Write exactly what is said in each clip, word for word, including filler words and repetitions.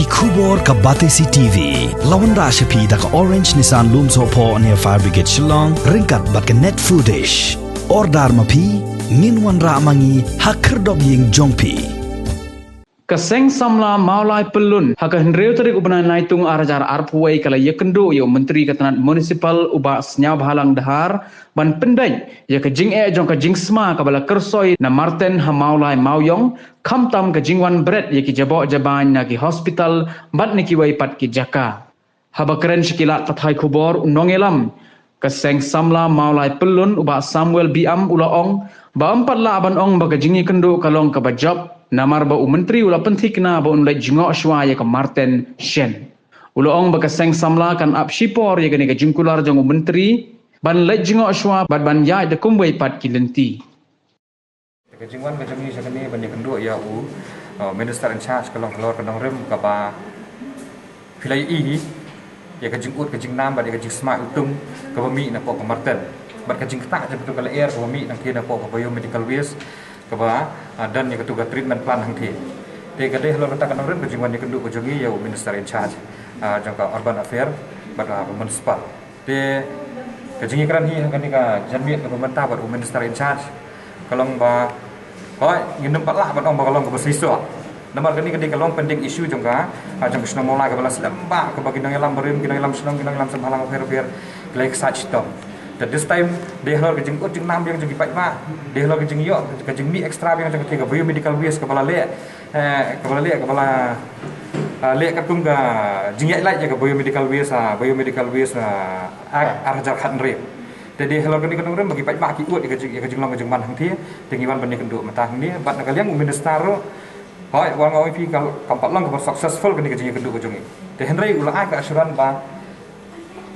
Khubor ka Batesi T V la wanrah sha phi da ka Orange Nissan Lumsohphoh near Fire Brigade Shillong, ryngkat bad ka Net Foodish. Order ma phi, ngin wanrah ma ngi ha khyrdop ïing jong phi. Ka Seng Samla Mawlai Pyllun, ha ka hynriew tarik u bnai Naitung ar hajar arphew wei ka la ïakynduh ïa u Myntri ka tnat Municipal u Bah Sniawbhalang Dhar, ban pyndait ïa ka jingeh jong ka jingsma kaba la kyrsoi na Marten ha Mawlai Mawiong, khamtam ka jingwan bret ïa ki jaboh jabain na ki hospital bad na kiwei pat ki jaka. Haba kren sha ki lad pathai khubor, u nongïalam ka Seng Samla Mawlai Pyllun u Bah Samuel Biam u la ong ba ym pat lah ban ong ba ka jingïakynduh ka long kaba jop, namar ba u Myntri u la pynthikna ba un leit jngoh shuwa ïa ka Marten shen. U la ong ba ka Seng Samla kan ap shipor ïa kane ka jingkular jong u Myntri ban leit jngoh shuwa bad ban ïaid da kumwei pat ki lynti. Ka jingwan ka jong ngi sha kane ban ïakynduh ïa u, uh, Minister in charge ka long halor ka nongrim kaba phi la ïohi hi, ïa ka jingud ka jingnam bad ïa ka jingsma u tung kaba mih napoh ka Marten bad ka jingktah jong ka tu ka lyer kaba mih nangthie napoh ka biomedical waste kaba, uh, don ïa ka tu ka treatment plant hangthie. Te ka dei halor kata ka nongrim ka jingwan ïakynduh ka jong ngi ïa u Minister in charge, uh, jong ka Urban Affair bad, uh, ka Municipal. Te ka jingïakren hi ha kane ka janmiet kaba mynta bad u Minister in charge ka long ba, hooid, ngin ym pat lah ban ong ba ka long kaba seisoh. Namar kane ka dei ka long pending issue jong ka, ah, jong ka shnong Mawlai kaba la slem bha, kaba ki nongïalam barim, ki nongïalam shnong, ki nongïalam seng bhalang bapher bapher ki la ïaksaid shitom. Te this time dei halor ka jingud jingnam biang jong ki paidbah, dei halor ka jingïoh ka jingmih extra biang jong ka, ka biomedical waste kaba la leh, eh, kaba la leh, kaba la, ah, leh katkum ka jingïaid lait ïa ka Biomedical Waste, ah, Biomedical Waste, ah, Act ar hajar khathynriew. Te dei halor kane ka nongrim ba ki paidbah ki ud ïa ka jing, ïa ka jinglong ka jingman hangthie. Te ngi wan ban ïakynduh mynta hangne bad na ka liang u Minister ruh, hooid, wan nga ong ïa phi ka, kam pat long kaba successful kane ka jingïakynduh ka jong ngi. Te hynrei u la ai ka assurance ba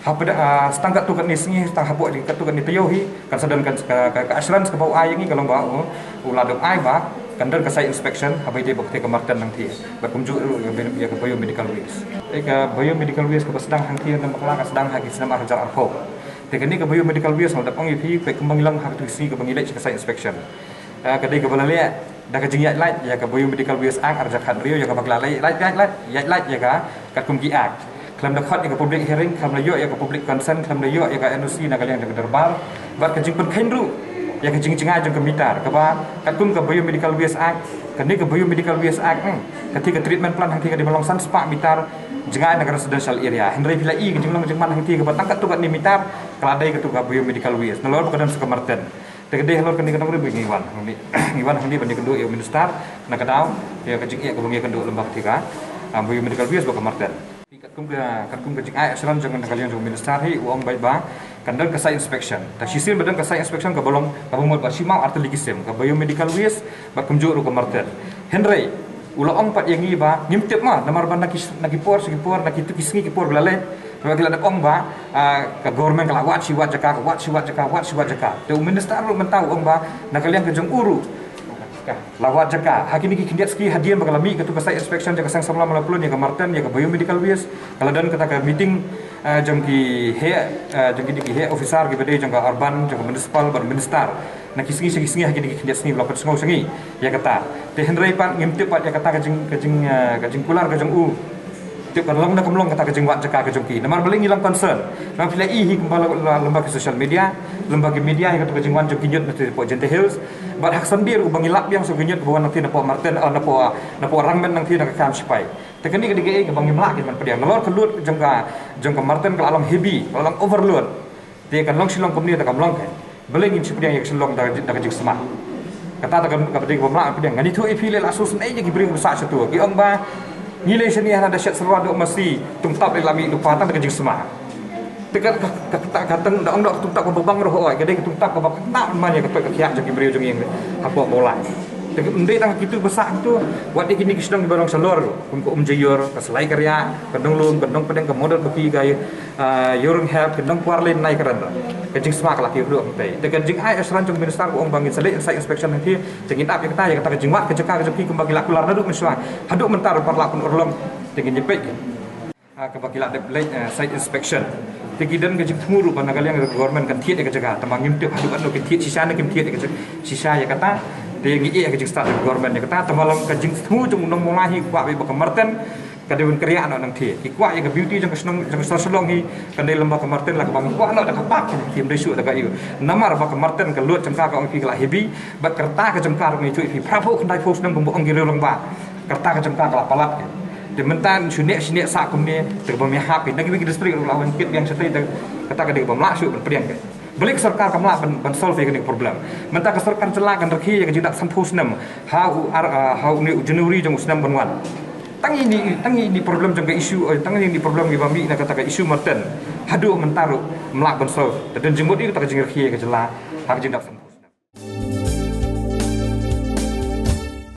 hapdeng, ah, tang katto katne sngi, tang hapoh katto katne taïew hi, kan sa don ka, ka, ka, ka assurance kaba u ai ïa ngi ka long ba u, u la dep ai ba kan don ka site inspection haba ïadei bad ka Marten hangthie bad kumjuh ruh ïa ka biomedical waste. Te ka biomedical waste kaba sdang hangthie na Bakla ka sdang ha ki snem ar hajar arphew. Te kane ka biomedical waste nga la dep ong ïa phi, peit kumba ngi long ha katu ka sngi kaba ngi leit sha ka site inspection. Ah, ka dei kaba la leh da ka jingïaid lait ïa ka Biomedical Waste Act ar hajar khathynriew, ïa kaba la leh lait, lait, lait, ïaid lait ïa ka katkum ki act. Khlem da khot ïa ka public hearing, khlem da ïoh ïa ka public consent, khlem da ïoh ïa ka N O C na ka liang jong ka dorbar bad ka jingpynkheiñ ruh ïa ka jingjngai jong ka meter kaba katkum ka Biomedical Waste Act, kane ka Biomedical Waste Act, hmm, kata ka treatment plant hangthie ka dei ban long san spah meter jngai na ka residential area. Hynrei phi la i ka jinglong jingman hangthie kaba tang katto katne meter ka la dei katu ka biomedical waste nalor ba ka don sa ka Marten. Te ka dei halor kane ka nongrim ba ngi wan hangne, ngi wan hangne ban ïakynduh ïa u Minister na ka daw ïa ka jingeh kaba ngi ïakynduh lyngba kata ka, ah, biomedical waste bad ka Marten. Katkum ka, katkum ka jingai assurance jong na ka liang jong u Minister hi, u ong beit ba kan don ka site inspection. Te shisien ba don ka site inspection kaba long kaba mut ba shi maw ar tylli ki sim, ka biomedical waste bad kumjuh ruh ka Marten. Hynrei u la ong pat ïa ngi ba ngim tip ma, namar ba na ki, na ki por sha ki por, na kitu ki sngi ki por ba la leit, ba ki la dep ong ba, ah, ka government ka la wad shi wad jaka, ka wad shi wad jaka, wad shi wad jaka. Te u Minister ruh mynta u ong ba na ka liang ka jong u ruh la wad jaka. Ha kine ki khyndiat sngi hadien ba ka la mih katu ka site inspection jong ka Seng Samla Mawlai Pyllun ïa ka Marten, ïa ka biomedical waste, ka la don kata ka meeting, ah, jong ki heh, ah, jong kine ki heh officer kiba dei jong ka urban, jong ka municipal bad u Minister. Na ki sngi sha ki sngi ha kine ki khyndiat sngi ba la pynsngew sha ngi ïa kata. Te hynrei pat ngim tip pat ïa kata ka jing, ka jing, ah, ka jingkular ka jong u. Tip kan long ne kam long kata ka jingwad jaka ka jong ki. Namar balei ngi long concern. Namar phi la i hi kumba la, la, lyngba ki social media, lyngba ki media ïa kata ka jingwan jong ki ñiut na te hapoh Jaintia Hills. Bad ha ka Sunday ruh ba ngi lap biang sa ki ñiut ba wan nangthie napoh Marten, ah, napoh, ah, napoh Rangmen nangthie na ka kam sipai. Te kane ka dei kaei kaba ngim lah ban pdiang. Nalor ka load jong ka, jong ka Marten ka la long heavy, ka la long overload. Te kan long shi long kumne te kam long kein. Balei ngin shu pdiang ïa ka shu long da, da ka jingsma. Kata te ka, kaba dei kaba mlak pdiang. Ngan ïathuh ïa phi lei la shu snei ïa ki briew ba sah sha tu. Ki ong ba ngi lei shane hana da shet syrwa doh masi, tungtap lei la mih lypa tang da ka jingsma. Te ka, ka, ka, ka, ka tang da ong doh tungtap kaba bang ruh, hooid, ka dei ka tungtap kaba kynta man ïa ka peit ka khiah jong ki briew jong ngi hapoh Mawlai. Te ka ym dei tang kitu ba sah tu, wat ïa kine ki shnong kiba rong shalor, kum ka Umjaiur, ka Salai Kariah, ka Nonglum, ka Nongpdeng, ka Mawdonbaki, ka, ah, Ïawrynghep, ka Nongkwarlein, nai kren. Ka jingsma ka la kiew hluh hangtei. Te ka jingai assurance jong u Minister ka ong ba ngin sa leit site inspection hangtei, te ngin ap ïa kata, ïa kata ka jingwad ka jaka ka jong ki kumba ki la kular naduh mynshuwa haduh mynta ruh pat la pynurlong. Te ngin ïa peit. Ah, kaba ki la dep leit, eh, site inspection. Te ki don ka jingthmu ruh ba na ka liang ka government kan thied ïa ka jaka. Tangba ngim tip haduh katno kin thied shisha ne kim thied ïa ka jaka shisha ïa kata. Te ngi ïeh ïa ka jingstad jong ka government ïa kata. Tangba long ka jingthmu jong u nong Mawlai hi kwah beit ba ka Marten Ka dei ban kyrïa noh nangta. Ki kwah ïa ka beauty jong ka shnong, jong ka shnong Shillong hi, ka dei lem bad ka Martin la kaba ngi kwah noh da ka bak, kim dei shuh da ka ïew. Namar ba ka Martin ka lut jong ka, ka ong ïa phi, ka la heavy, bad ka rta ka jong ka ruh ngi ïathuh ïa phi, phra phew khyndai phew snem kumba ong ki riew rangbah. Ka rta ka jong ka ka la palat ka. Te mynta shu neh shu neh sah kumne, te kaba me hap hi na kiwei ki district ruh la wan kit biang shatei, te kata ka dei kaba ym lah shuh ban pdiang ka. Balei ka sorkar kam lah ban, ban solve ïa kane ka problem? Mynta ka sorkar jylla kan rakhe ïa ka jingdap sanphew snem ha u ar, ah, ha une u January jong u snem ban wan. Tang ine, tang ine problem jong ka issue, eh, tang ine problem kiba mih na kata ka issue Martin, haduh mynta ruh ym lah ban solve. Te don jingmut ïa kata ka jingrakhe ïa ka jylla ha ka jingdap sanphew.